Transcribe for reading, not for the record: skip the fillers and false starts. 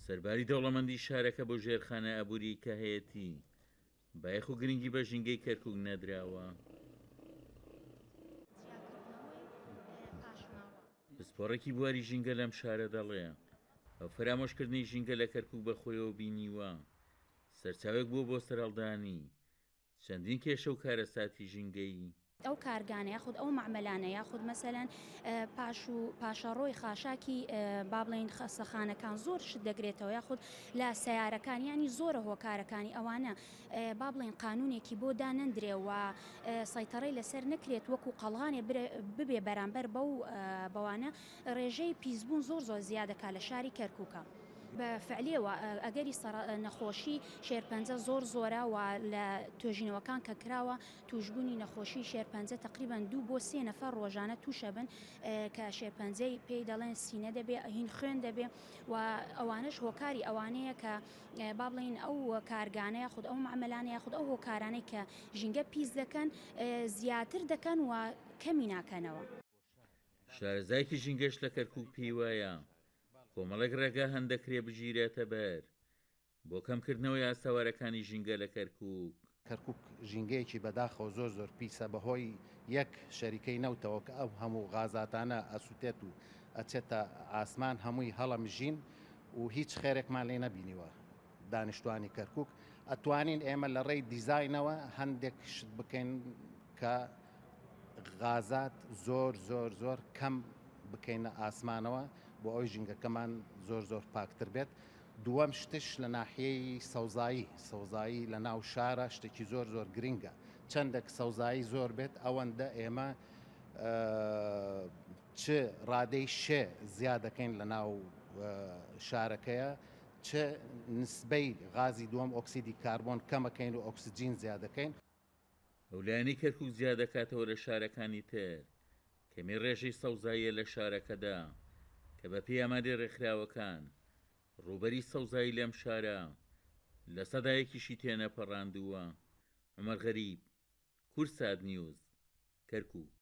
سەرباری دەوڵەمەندی شارەکە بۆ ژێرخانە ئابووریی کە هەیەتی، بایەخ و گرنگی بە ژینگەی کەرکووک نەدراوە. پسپۆڕێکی بواری ژینگە لەم شارە دەڵێ، ئەو فەرامۆشکردنەی ژینگە لە کەرکووک بەخۆیەوە بینیوە، سەرچاوەیەک بووە بۆ سەرهەڵدانی چەندین کێشە و کارەساتی ژینگەیی. ئەو کارگانە یاخود ئەو مەعمەلانە یاخود مەسەلەن پاش و پاشەڕۆی خاشاکی با بڵێین خەستەخانەکان زۆر شت دەگرێتەوە یاخود لە سەیارەکان یانی زۆرە هۆکارەکانی ئەوانە با بڵێین قانونێکی بۆ دانەندرێ و سەیتەڕەی لەسەر نەکرێت وەکو قەڵغانێ ببێ بەرامبەر بەو بەوانە ڕێژەی پیسبوون زۆر زۆر زیادەکا لە شاری کەرکوکە. بە فعلیەوە ئەگەری نەخۆشی شێرپەنجە زۆر زۆرە و لە توێژینەوەکان کە کراوە توشبوونی نەخۆشی شێرپەنجە تەقریبەن دوو بۆ سێ نەفەر ڕۆژانە توشەبن کە شێرپەنجەی پێی دەڵێن سینە دەبێ هین خوێن دەبێ و ئەوانەش هۆکاری ئەوانەیە کە با بڵێین ئەو کارگانە یاخود ئەو مەعمەلانە یاخود ئەو هۆکارانەی کە ژینگە پیس دەکەن زیاتر دەکەن و کەمی ناکەنەوە. شارەزایەکی ژینگەش لە کەرکوک پێی وایە کۆمەڵێک ڕێگا هەن دەکرێ بگیرێتە بەر بۆ کەمکردنەوەی ئاسەوارەکانی ژینگە لە کەرکوک. کەرکوک ژینگەیەکی بەداخەوە زۆر زۆر پیسە بەهۆی یەک شەریکەی نەوتەوە کە ئەو هەموو غازاتانە ئەسوتێت و ئەچێتە ئاسمان هەمووی هەڵەمژین و هیچ خێرێکمان لێ نەبینیوە دانیشتوانی کەرکوک ئەتوانین ئێمە لە ڕێی دیزاینەوە هەندێک شت بکەین کە غازات زۆر زۆر زۆر کەم بکەینە ئاسمانەوە بۆ ئەوی ژینگەکەمان زۆر زۆر پاکتر بێت دووەم شتش لە ناحیەی سەوزایی سەوزایی لە ناو شارە شتێکی زۆر زۆر گرنگە چەندێک سەوزایی زۆر بێت ئەوەندە ئێمە چ ڕادەی شێ زیادەکەین لە ناو شارەکەیە چ نسبەی غازی دووەم ئۆکسیدی کاربۆن کەمەکەین و ئۆکسجین زیادەکەین. ئەو لایەنەی کەرکوک جیا دەکاتەوە لە شارەکانی تر، کەمی ڕێژەی سەوزاییە لە شارەکەدا، کە بەپێی ئاماری ڕێکخراوەکان، ڕووبەری سەوزایی لەم شارە لەسەدا یەکیشی تێنەپەڕاندووە. عومەر غەریب، کوردسات نیوز، کەرکوک.